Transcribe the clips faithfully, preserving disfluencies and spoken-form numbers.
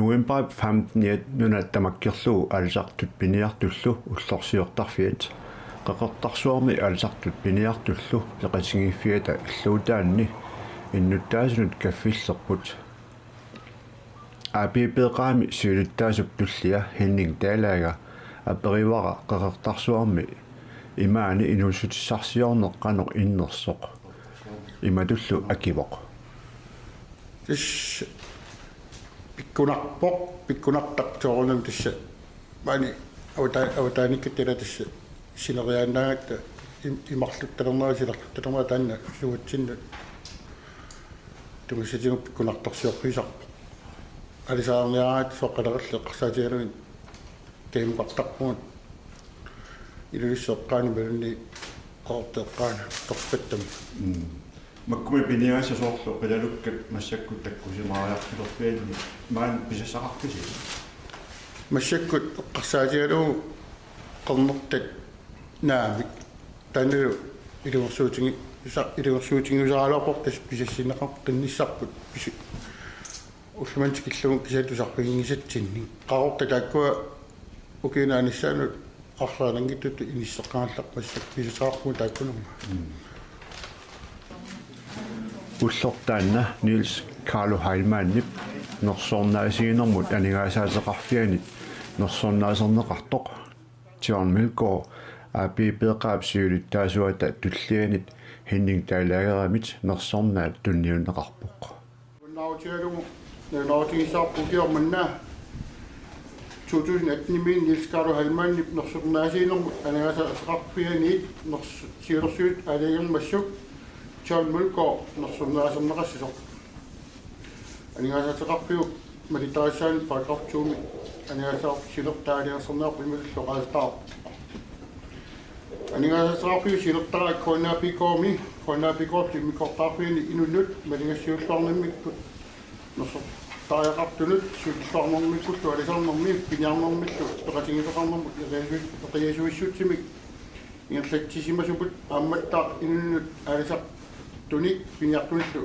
Novembarip femteniat nuna tamakkerlugu aalisartut piniartullu ullorsiortarfiat Qeqertarsuarmi aalisartut piniartullu peqatigiiffiata illuutaanni innuttaasunut kaffillerput. A P P-qaami siulittaasup tullia Henning Dalager aperivara Qeqertarsuarmi imaani inuussutissarsiorneq qanoq innersoq. Imatullu akivoq: Tassa pikkunarpoq, pikkunartartoorunami tassa maani avata-, avataanikkatut tassa sineriaannaagatta im-, imarluttalernerat silarluttalernerat taanna suatsinnut tunissatigut pikkunartorsiorfigisarpoq. Aalisarniaraangatta soqqaleqilli eqqarsaatigalugit taamaqartarpugut Ilulissat eqqaani imaluunniit Qeqertat eqqaani torpattami. Mm. Makkumi piniagassat soorlu qilalukkat massakkut takkussimaariartulerfianni maani pisassaqarpisi? Massakkut eqqarsaatigalugu qernertat naamik. Taannalu ilungersuutigi-, sa-, ilungersuutigiusaraluarpoq tassa pisassinneqarfiginnissarput pisi-, ullumimut tikillugu kiisa tusarfiginngisatsinnik. Qaqortoq taakkua ukiuni anissaanut arlalinngitsutut inisseqqagallarpassak pisassaqarpugut taakkununnga. Ulloq taanna Niels Carlo Heilmannip nersornaasiinermut aningaasaateqarfianit nersornaaserneqartoq John Mølgaard A P P-qaap siulittaasuata tullianit Henning Dalagerimit nersornaat tunniunneqarpoq. Unnautigalugu nalunaarutigissavarput ukioq manna to tusind atten-imi Niels Carlo Heilmannip nersornaasiinermut aningaasaateqarfianit ners-, siulersuisut aalajangersimassuk John Mølgaard nersornaaserneqassasoq. Aningaasaateqarfiup malittarisaanut paragraf to-mi aningaasaateqarfiup siulertarialersorneqarpoq imaluunniit oqaaseqarpoq. Aningaasaateqarfiup siulertariaq K N A P K-mi, K N A P K-llu immikkoortortaqarfianni inunnut maligassiulluarnermikkut nersortariaqartunut siulliulluarnermikkullu aalisarnermi piniarnermillu peqatigiiffeqarnermut eqiasu-, eqiasuissutsimik ingerlatsisimasuput aammattaaq inunnut aalisartunik piniartunillu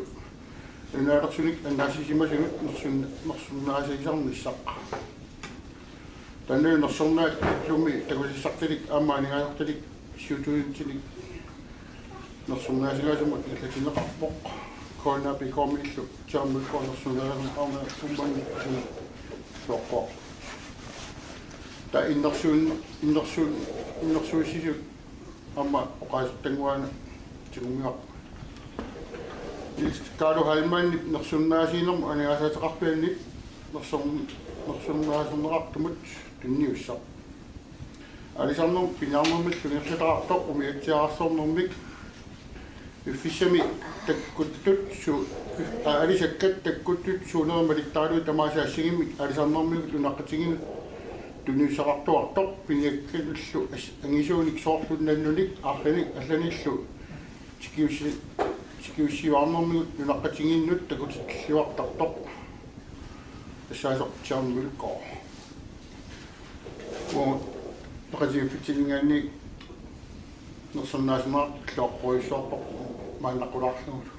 nunaalersunik annaassisimasunut nersun-, nersornaasagisarnissaq. Taannalu nersornaat ullumi takusassartalik aamma aningaasartalik siutuutinnik nersornaasingaasumut ingerlatinneqarpoq. K N A P K-miillu John Mølgaard nersornaasingaasumut uummanni asunik soorpoq. Taava innersuun-, innersuun-, innersuussisut aamma oqaasertannguaana tigummivarput. Niels Carlo Heilmannip nersornaasiinermut aningaasaateqarfianit nersorn-, nersornaaserneqartumut tunniussaq. Aalisarnermut piniarnermillu ingerlataqartoq umiatsiaararsornermik piffissami takkuttut su-, aa, aalisakkat takkuttut suunerit malittaralugu tamaasa assigiimmik aalisarnermigut nunaqqatigiinnut tunniussaqartuartoq piniakkanullu as-, angisuunik soorlu nannunik arlanik allanillu tikiussi-, tikiussivaarnermigut nunaqqatigiinnut takutilluartartoq. Tassaasoq John Mølgaard. Uagut peqatigiiffitsininngaanniit nersornaaserneqartut illoqarujussuarput maannaqulaarlugulu.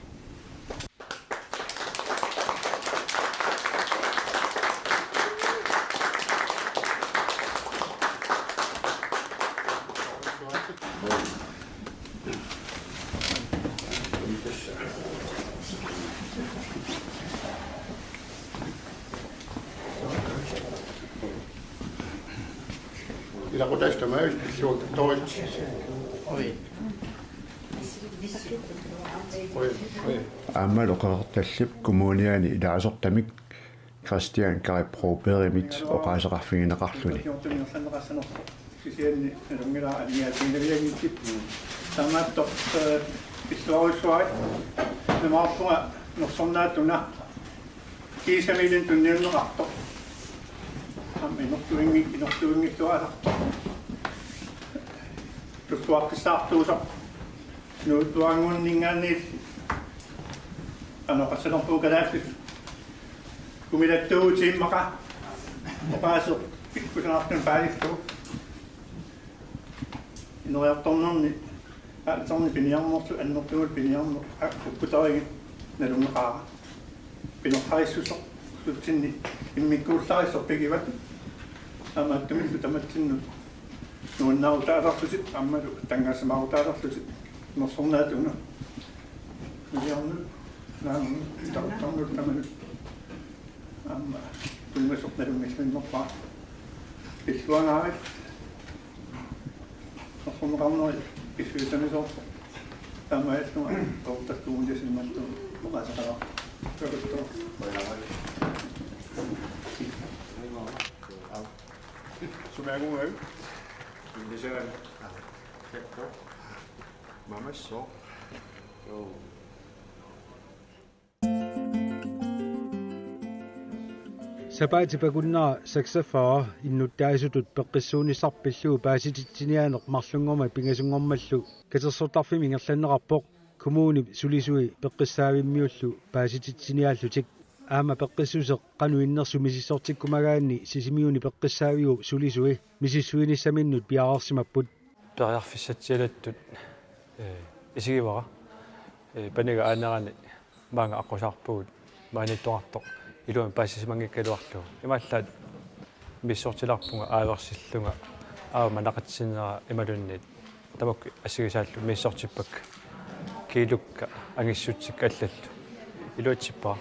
Ilaqutaasut tamaasa pilluakkattorit. Aammalu Qeqertallip Kommuniani ilaasortamik Christian Greb Brobergimit oqaaseqarfigineqarluni. Kisianni nalunngilara aningaasaliinnavigitsi. Taamaattoq, eh, pilluarujussuarit. Imaappunga nersornaatut una kiisamiilin tunniunneqartoq. Aamma inortuinngik-, inortuinngilluaasartoq. Tussuaqqissaartuusoq. Nuuttuaanngunninngaanniit anoqassanerput kalaallisut. Kumilattuugut immaqa oqaaseq pikkusanartumik paalillugu. Ineriartornerni aalisarneq piniarnersoq annertuumik piniarneq a-, ukkutarigiit nalunngeqaara. Pinersarissuseq. Tutsinni immikkuullarissoq pigivat. Taamaattumillu tamatsinnut nuannaarutaasarlutik aammalu tanngassimaarutaasarlutik nersornaatuna. Nuliarnut, naamut, tartarnut tamanut. Aamma tunngasoq nalunngilluinnarpara. Pilluangaarit. Nersorneqarneri pissusissamisoorpoq. Taamaallunga toortakkuunngisimmattu oqaaseqalaarpoq. Takuttoo. Sumiagungaavit? Indisaan. Mamasso. Sapaatip akunnera seksogfyrre innuttaasutut peqqissuunissaq pillugu paasititsiniaaneq marlunngormat pingasunngormallu katersortarfimmi ingerlanneqarpoq, kommunip sulisui peqqissaavimmiullu paasititsiniaallutik. Aamma peqqissuseq qanoq innersut misissortikkumagaanni Sisimiuni peqqissaaviup sulisui misissuinissaminnut piareersimapput. Periarfissatsialattut, ee, isigivara, ee, paniga aanerani maanga aqqusaarpugut maaniittoqartoq iluamik paasisimanngikkaluarlugu. Imaallaat misissortilaarpunga aaversillunga aamma naqitsinera imaluunniit tamakku assigisaallu misissortippakka kiilukka angissutsikka allallu. Iluatsippara.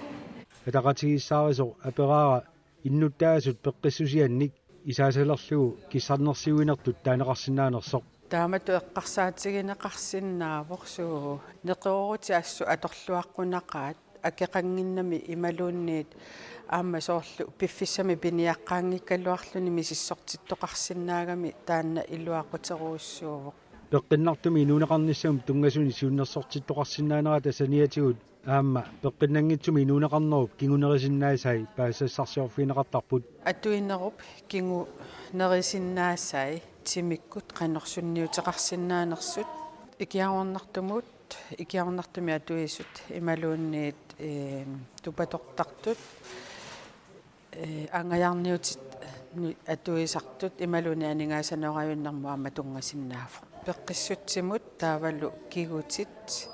Ataqatigiissaarisoq aperaara innuttaasut peqqissusiannik isaasalerlugu kissarnersiuinertut taaneqarsinnaanersoq. Taamatut eqqarsaatigineqarsinnaavoq suu neqeroorutit assut atorluaqqunaqaat akeqannginnami imaluunniit aamma soorlu piffissami piniaqqaanngikkaluarluni misissortittoqarsinnaagami taanna iluaquterujussuuvoq. Peqqinnartumik inuuneqarnissamut tunngasunik siunnersortittoqarsinnaanerata saniatigut aamma peqqinnanngitsumik inuuneqarnerup kingunerisinnaasai paasisassarsiorfigineqartarput. Atuinerup kingunerisinnaasai timikkut qanoq sunniuteqarsinnaanersut ikiaroornartumut, ikiaroornartumik atuisut imaluunniit, ee, tupatortartut, ee, angajarniutit nu-, atuisartut imaluunniit aningaasanoorajunnermut aamma tunngasinnaavoq. Peqqissutsimut taavalu kigutit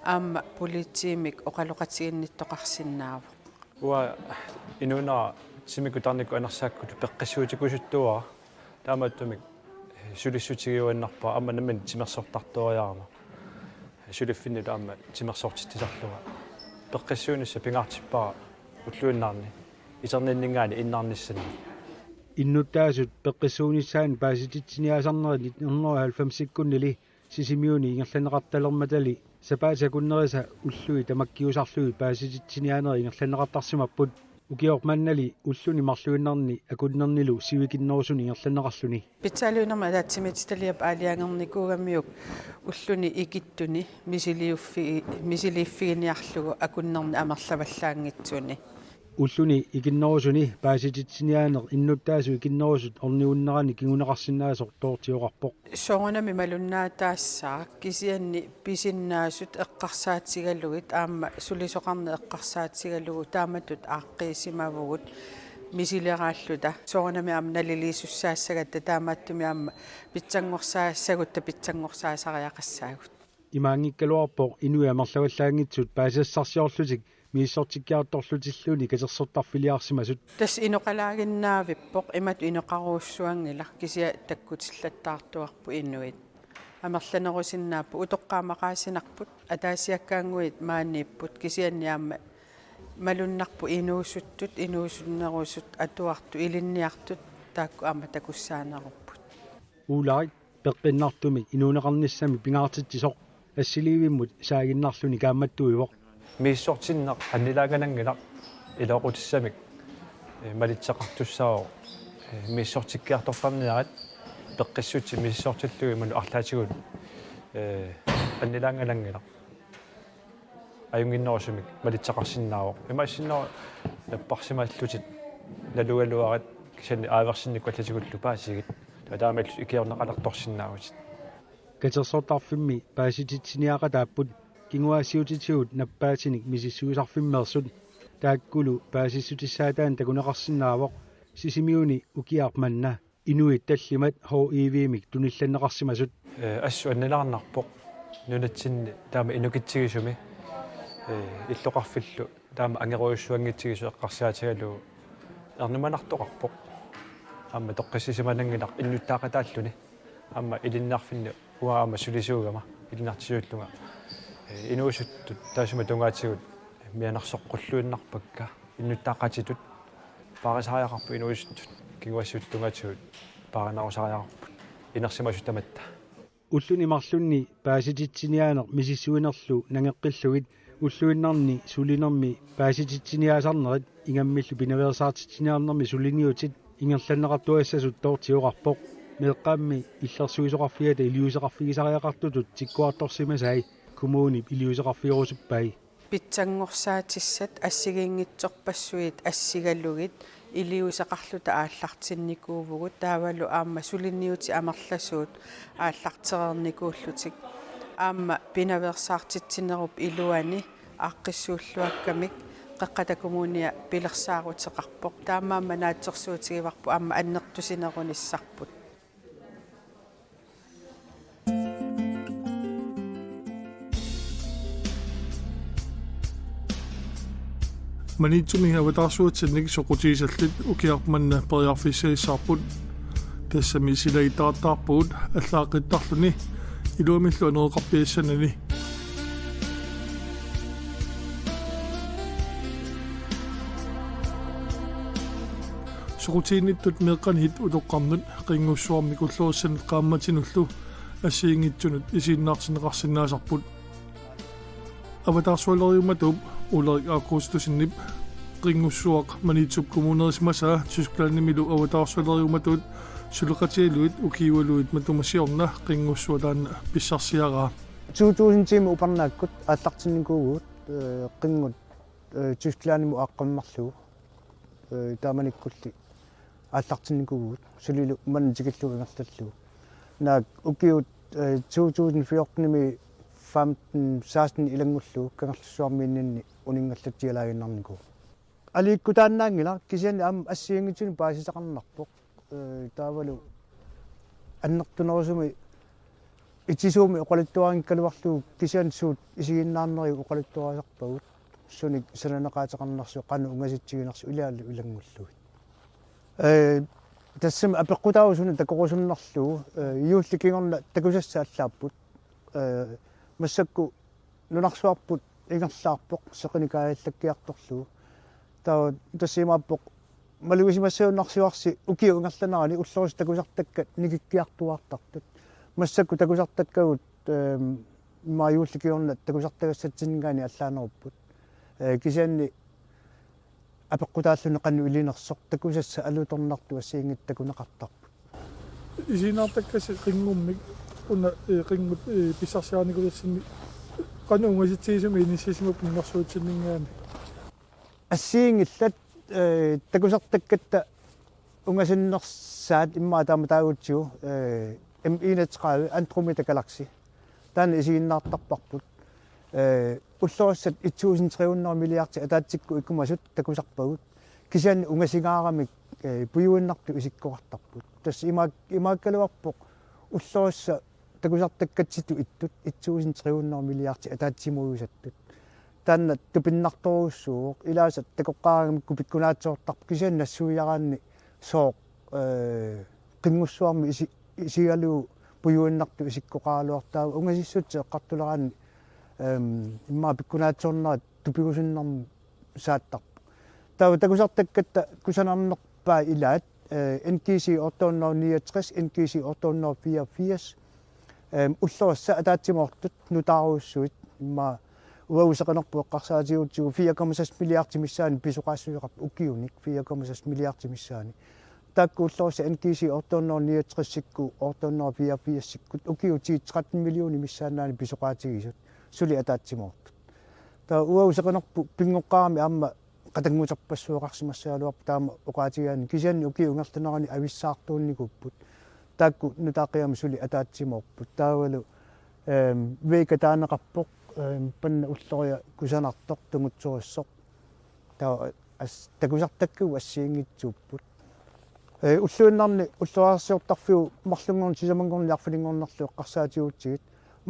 aamma politiimik oqaloqatiginnittoqarsinnaavoq. Uanga inuunera timikkut tarnikkut anersaakkut peqqissuutikusuttuara. Taamaattumik sulissutigiuaannarpara aamma nammineq timersortartooriarama. Suliffinnilu aamma timersortitsisarlunga. Peqqissuinissaq pingaartippara ulluinnarni iserninninngaanniit innarnissanni. Innuttaasut peqqissuunissaannut paasititsiniaasarnerit nitten hundrede og halvfemsikkunnili Sisimiuni ingerlanneqartalermatali sapaatip akunnerisa ullui tamakkiusarlugit paasititsiniaanerit ingerlanneqartarsimapput. Ukioq mannali ulluni marluinnarni akunnernilu sivikinnerusunik ingerlanneqarluni. Pitsaaliuinermut ataatsimiititaliap aalajangernikuugamiuk ulluni ikittuni misiliuffi-, misiliiffiginiarlugu akunnerni amerlavallaanngitsuni. Ulluni ikinnerusuni paasititsiniaaneq innuttaasut ikinnerusut ornigunneranni kinguneqarsinnaasoq toortioqarpoq. Soorunami malunnaataassaaq kisianni pisinnaasut eqqarsaatigalugit aamma sulisoqarneq eqqarsaatigalugu taamatut aaqqiisimavugut misileraalluta. Soorunami aamma naliliisussaassagatta taamaattumik aamma pitsanngorsaassagut pitsanngorsaasariaqassaagut. Imaanngikkaluarpoq inuit amerlavallaanngitsut paasisassarsiorlutik misissortikkiartorlutilluunniit katersortarfiliarsimasut. Tassa inoqalaaginnaavippoq imatut inoqarujussuanngilaq kisianni takkutillattaartuarput inuit. Amerlanerusinnaapput utoqqaat maqaasinarput ataasiakkaannguit maaniipput kisianni aamma malunnarpoq inuusuttut inuusunnerusut atuartut ilinniartut taakku aamma takussaanerupput. Ulrik peqqinnartumik inuuneqarnissamik pingaartitsisoq assiliivimmut saaginnarluni kaammattuivoq. Misissortinneq annilaangananngilaq iluaqutissamik, ee, malitseqartussaavoq, ee, misissortikkiartortarniarit peqqissutsit misissortillugit imaluunniit arlaatigut, ee, annilaangananngilaq. Ajunnginnerusumik malitseqarsinnaavoq. Imaassinnaavoq napparsimaallutit nalugaluarit kisianni aaversinnikkut allatigullu paasigit. Taava taamaalillutit ikiorneqalertorsinnaavutit. Katersortarfimmi paasititsiniaqataapput kinguaassiuutitigut nappaatinik misissuisarfimmeersut. Taakkulu paasissutissaataannik takuneqarsinnaavoq Sisimiuni ukiaq manna inuit tallimat H I V-mik tunillanneqarsimasut. Ee, assut annilaarnarpoq nunatsinni taama inukitsigisumi, ee, illoqarfillu Taama angerujussuanngitsigisoq eqqarsaatigalugu ernumanartoqarpoq. Aamma toqqissisimananngilaq innuttaaqataalluni. Aamma ilinniarfinni uanga aamma sulisuugama ilinniartitsisuullunga. Ee, inuusuttut taassuma tungaatigut mianersoqqulluinnarpakka innuttaaqatitut. Paarisariaqarput inuusuttut kinguaassiuttut tungaatigut paarinarusariaqarput inersimasut tamatta. Ulluni marlunni paasititsiniaaneq misissuinerlu nangeqqillugit ulluinnarni sulinermi paasititsiniaasarnerit ingammillu pinaveersaartitsiniarnermi suliniutit ingerlanneqartuassasut toortioqarpoq. Meeqqammi illersuisoqarfiata iliuuseqarfigisariaqartutut tikkuartorsimasai kommunip iliuuseqarfigerusuppai. Pitsanngorsaatissat assigiinngitsorpassuit assigalugit iliuuseqarluta aallartinnikuuvugut taavalu aamma suliniutit amerlasuut aallartereernikuullutik. Aamma pinaveersaartitsinerup iluani aaqqissuulluakkamik Qeqqata Kommunia pilersaaruteqarpoq. Taamaammat naatsorsuutigivarput aamma annertusinerunissarput. Maniitsumi avataarsuatsinnik soqutigisallit ukiaq manna periarfissagissaarput. Tassami sila ittarattaarpugut allaaqqittarluni iluamillu anereqarpiassanani. Soqutiginnittut meeqqanit utoqqarnut Qinngussuarmik ullorissanut qaammatinullu assigiinngitsunut isiginnaartinneqarsinnaasarput. Avataarsualeriummatuup Ulrik Augustusenip Qinngussuaq Maniitsup kommunerisimasaa Tysklandimilu avataarsualeriummatuut suleqatigalugit ukiualuit matuma siorna Qinngussuaq taanna pissarsiaraa. To tusind timer upernaakkut aallartinnikuuvugut, ee, Qinngut, ee, Tysklandimut aaqqammerlugu, ee, taamanikkulli aallartinnikuuvugut, sulilu manna tikillugu ingerlallugu. Naak ukiut, ee, to tusind fjortenimi femten seksten ilanngullugu Kangerlussuarmiinninni uninngallatsialaaginnarnikuuvoq. Aliikkutaannaanngilaq kisianni aamma assigiinngitsunik paasisaqarnarpoq. Ee, taavalu annertunerusumik itisuumik oqaluttuarinngikkaluarlugu kisianni suut isiginnaarnerigut oqaluttuarisarpagut, sunik sananeqaateqarnersoq, qanoq ungasitsiginersoq ilaallu ilanngullugit. Ee, tassami apeqqutaavoq suna takorusunnerlugu, ee, juulli kingorna takusassat allaapput. Ee, massakkut nunarsuarput ingerlaarpoq seqineq kaajallakkiartorlugu. Taava tassa imaappoq malugisimassagunarsuarsi ukiup ingerlanerani ullorissat takusartakkat nikikkiartuaartartut. Massakkut takusartakkagut, ehm, immaqa juulli kingorna takusartagassatsinninngaanniit allaanerupput. Ee, kisianni apeqqutaalluni qanoq ilinersoq, takusassat alutornartut assigiinngitsut takuneqartarput. Isiginnaartakkasi Qinngummik una, ee, Qinngut, ee, pissarsiarinikuulersinni qanoq ungasitsigisumik inissisimapput nunarsuatsinninngaanniit? Assigiinngillat, ee, takusartakkatta ungasinnersaat immaqa taama taagutsigu, ee, M enogtredive Andromeda Galaxy. Taanna isiginnaartarparput. Ee, ullorissat et tusind tre hundrede milliardit ataatsikkut ikumasut takusarpagut. Kisianni ungasinnaaramik, ee, pujuinnartut isikkoqartarput. Tassa ima-, imaakkaluarpoq ullorissat takusartakkatsitut ittut et tusind tre hundrede milliardit ataatsimuujusattut. Taanna tupinnartorujussuuvoq, ilaasa takoqqaaraangamikku pikkunaatsoortarpoq kisianni nassuiaraanni sooq, ee, Qinngussuarmi isi-, isigalugu pujuinnartut isikkoqaraluartaavoq ungasissutsit eqqartuleraanni, ehm, immaqa pikkunaatsoornerat tupigusunnermik saattarpoq. Taava takusartakkatta kusanarnerpaat ilaat, ee, N G C otte hundrede niogtres, N G C otte hundrede fireogfirs, ehm, ullorissat ataatsimoortut nutaarujussuit, immaqa uagut seqinerput eqqarsaatigigutsigu fire komma seks milliardit missaanni pisoqaassuseqarput ukiunik, fire komma seks milliardit missaanni. Taakku ullorissat N G C otte hundrede niogtresikkut, otte hundrede fireogfirsikkut ukiut ti tretten millionit missaannaanni pisoqaatigisut suli ataatsimoortut. Taava uagut seqinerput pinngoqqaarami aamma qatannguterpassuaqarsimassagaluarpoq taama oqaatigigaanni, kisianni ukiup ingerlanerani avissaartuunnikuupput. Taakku nutaaqqigamik suli ataatsimoorput. Taavalu, ehm, Vega taaneqarpoq, ehm, panna ulloria kusanartoq tungutsorissoq. Taava as-, takusartakkagut assigiinngitsuupput. Ee, ulluinnarni ulloriarsiortarfiup marlunngorneq sisamanngorneq arfininngornerlu eqqarsaatigigutsigit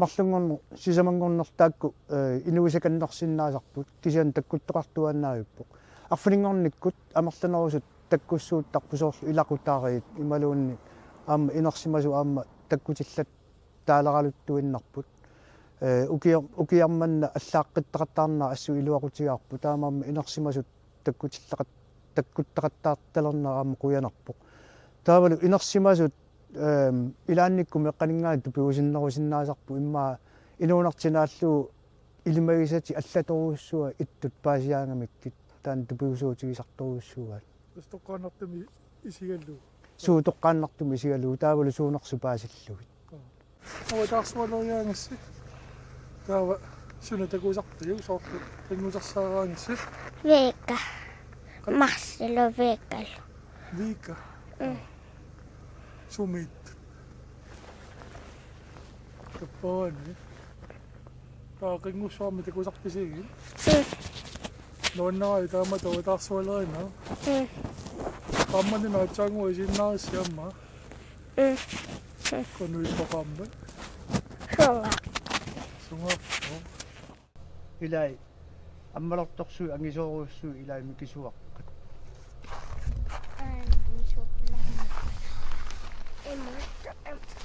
Marlunngorneq sisamanngorneq taakku, eh, inuisakannersinnaasarput kisianni takkuttoqartuaannavippoq. Arfininngornikkut amerlanerusut takkussuuttarput soorlu ilaqutariit imaluunniit aamma inersimasut aamma takkutillattaaleraluttuinnarput. Eh, ukiar-, ukiarmanna allaaqqittoqattaarnerat assut iluaqutigaarput taamaammat inersimasut takkutillaqat-, takkuttoqattaartalernerat aamma qujanarpoq. Taavalu inersimasut, ehm, ilaannikkut meeqqaninngaanniit tupigusinnerusinnaasarput immaqa inuunartinnaallu ilimagisatik allatorujussuuaat ittut paasiaangamikkit taanna tupigusuutigisartorujussuuaat. Tassa toqqaannartumik isigalugu. Suu toqqaannartumik isigalugu taavalu suunersut paasillugit. Avataarsualeriaagassi. Taava suna takusarpiuk soorlu qinngusassaraangassi? Vega. Marsilu Vegalu. Vega. Mm. Sumiit. Kappaani. Taava qinngussarmi takusarpisigit? Mm. Nuannarajuk taama avataarsualeriinera? Mm. Qaammatit naatsaannguaq isiginnaarissi aamma? Mm. Kunuippaqaammat. Sunga. Sunga. Ilai ammalortorsuit angisoorujussuit ilai mikisuaqqat.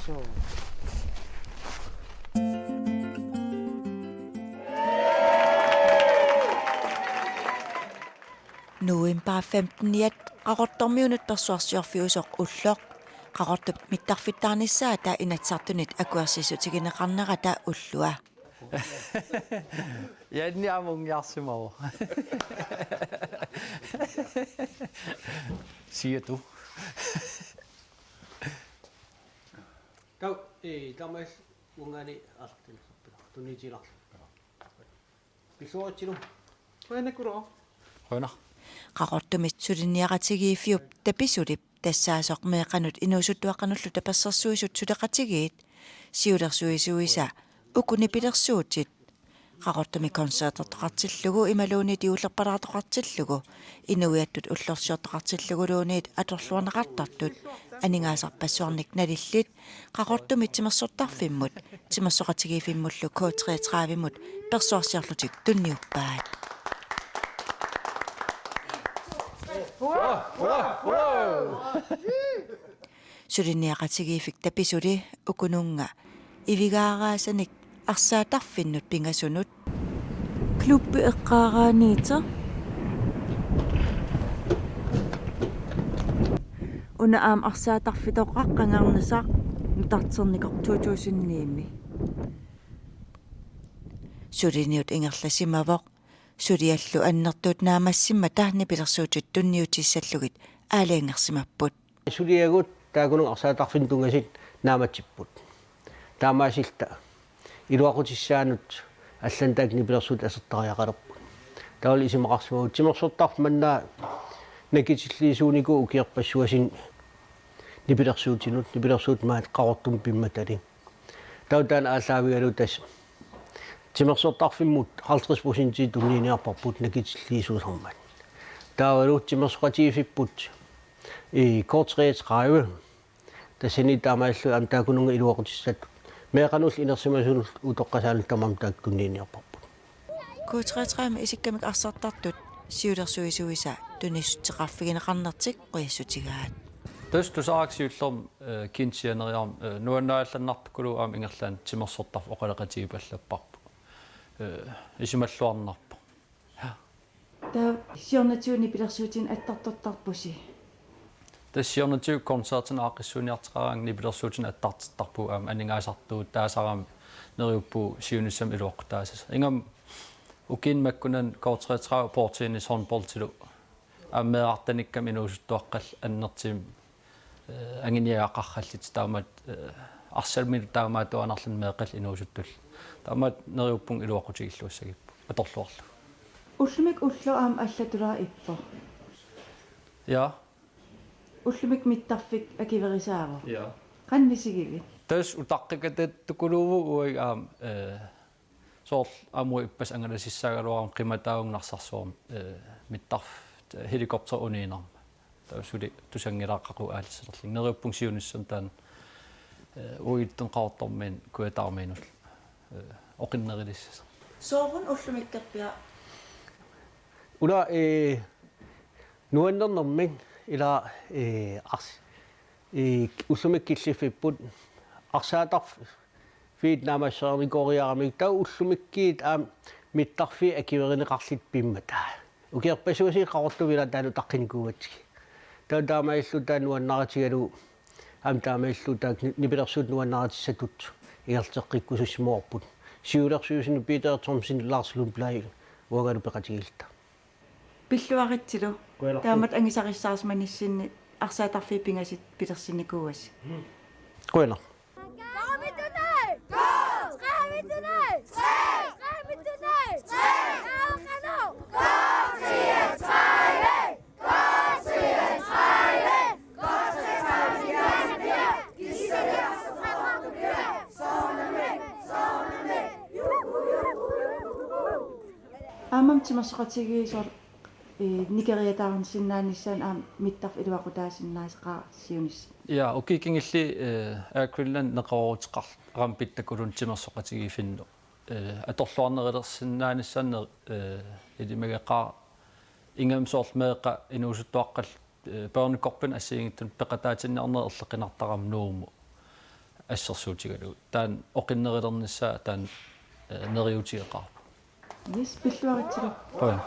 Suu. November femteniat Qaqortormiunut persuarsiorfiusoq ulloq Qaqortup mittarfittaarnissaata Inatsisartunit akuersissutigineqarnerata ullua. Janni aamma unngiarsimavoq. Siatu. Tau, eh, tamas ungani artin. Tunniutiinnarlugu. Pisuatsilu. Qujanaq. Qujanaq. Qaqortumi suliniaqatigiiffiup Tapisulip tassaasoq meeqqanut inuusuttuaqqanullu tapersersuisut suleqatigiit siulersuisuisa uku nipilersuutit Qaqortumi koncertertoqartillugu imaluunniit juullerpalaartoqartillugu inuiattut ullorsiortoqartilluguluunniit atorluarneqartartut aningaasarpassuarnik nalillit Qaqortumi timersortarfimmut timersoqatigiiffimmullu K treogtredivemut persuarsiorlutik tunniuppaat. Suliniaqatigiiffik Tapisuli ukununnga ivigaaraasanik arsaattarfinnut pingasunut. Klubbi eqqaaraaniittoq. Una aamma arsaattarfitoq qaqqangarnisaq nutarternikoq to tusind ni-mi. Suliniut ingerlasimavoq. Suliallu annertuut naammassimmata nipilersuutit tunniutissallugit aalajangersimapput. Suliagut taakununnga arsaattarfinnut tunngasut naammassipput. Taamaasilluta iluaqutissaanut allanut taakku nipilersuutit asertariaqalerput. Taavalu isumaqarsimavoq timersortarfik manna nakitilliisuunikuuvoq ukiorpassuarni nipilersuutinut, nipilersuutit maani Qaqortumi piumatigit. Taava taanna aallaavigalugu tassa timersortarfimmut halvtreds procent tunniunniarparput nakitilliisuusarmat. Taavalu timersoqatigiiffipput i K treogtredive. Tassani taamaalilluta aamma taakununnga iluaqutissattut meeqqanullu inersimasunullu utoqqasaanullu tamarmik taakku tunniunniarparput. K treogtredive isikkamik arsartartut siulersuisuisa tunissuteqarfigineqarnertik qujassutigaat. Tassa tusaraakkit siullermik, eh, kinsianeriarm, eh, nuannaallannartukkuluuvoq aamma ingerlaannaq timersortarfik oqaloqatigiipallapparput. Eh, isumalluarnarpoq. Taava siornatigut nipilersuutinik attartortarpusi? Tassa siornatigut koncertinik aaqqissuunniarteqaraangat nipilersuutinik attartortarpugut aamma aningaasartuutaasarami neriuppugut siunissami iluaqutaassasoq. Ingammik ukiuni makkunani K treogtredive bordtennis håndboldilu aamma meerartanikkamik inuusuttuaqqallu annertuumik, eh, anguniagaqarallutik taamaat, eh, arsamik taamaattuaannarluni meeqqallu inuusuttullu. Taamaat neriuppunga iluaqutigilluassagipput atorluarlugu. Ullumikkut ulloq aamma allatulaarpoq. Ja. Ullumikkut mittarfik akuerisaavoq. Ja. Qanoq isigivit? Tassa utaqqikatattukuluuvugut uagut aamma, eh, soorlu aamma uagut ippassaq angalasissaagaluarama qimataavunga Narsarsuarmi, eh, mittarfik helikopteri uniinnarmat. Taava suli tusanngilaat qaqugu aallissalerlunga. Neriuppunga siunissami taanna, eh, uagutsinnut Qaqortormiinut Kujataarmiinullu. oqinnerilissasut. Sooruna ullumikkorpiaq? Una, eh, nuannernermik ila, eh, ars-, eh, ullumikkut killiffipput arsaatarfiit naammassereernikooriaramik taava ullumikkuut aamma mittarfiit akuerineqarlutik pimmata. Ukiorpassuarni Qaqortumi ila taanna utaqqinikuugatsigit. Taava taamaalilluta nuannaritigalugu aamma taamaalilluta nipilersuut nuannaritissatut ingerlateqqikkusussimavarput. Siulersuisuni Peter Thomsen, Lars Lundblad uangalu peqatigiilluta. Pilluaritsilu. Qujanartumik. Taamatut angusarissaarsimanissinni arsaatarfiit pingasut pilersinnikuuasi. Qujanaq. Aammami timersoqatigiit soorlu, eh, nikeriataarsinnaanissaannut aamma mittarfik iluaqutaasinnaasaqaaq siunissaq. Ja, ukiut kingulliit, eh, Air Greenland neqerooruteqarluni Rambit takulun timersoqatigiiffinnut. Eh, atorluarnerulersinnaanissaanut, eh, ilimageqaaq ingammik soorlu meeqqat inuusuttuaqqallu, eh, børnekorpinut assigiinngitsunut peqataatinniarneq erliqinartarami Nuummut assersuutigalugu. Taanna oqinnerulernissaa taanna, eh, neriuutigeqaarpoq. Yes, pilluaritsilu. Qujanaq.